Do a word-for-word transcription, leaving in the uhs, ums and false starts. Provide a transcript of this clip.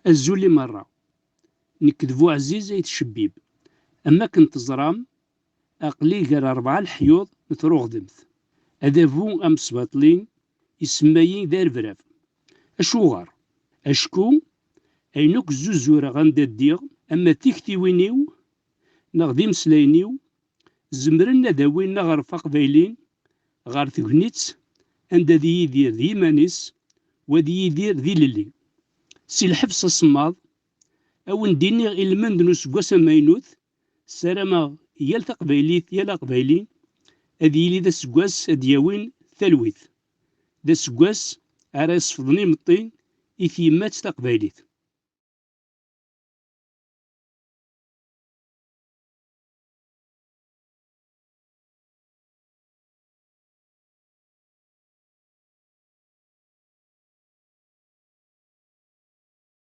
Azul i merra. Nekk d Buɛziz Ayt Cebbib. Am akken teẓram, aql-i gar rebɛa leḥyuḍ n truɣdemt. Adabu amesbaṭli isemma-yi d arebrab. Acuɣer? Acku ayen akk zzuzureɣ anda ddiɣ, ama d tiktiwin-iw neɣ d imeslayen-iw, zemren ad awin aɣref aqbayli ɣer tegnit anda ad yidir d yiman-is, u ad yidir d ilelli. Si lḥebs asemmaḍ, a wen-d-iniɣ ilmend n useggas amaynut, ssarameɣ yal taqbaylit, yal aqbayli, ad yili d aseggas ad d-yawin talwit. D aseggas ara yesfeḍen imeṭṭi i tyemmat taqbaylit.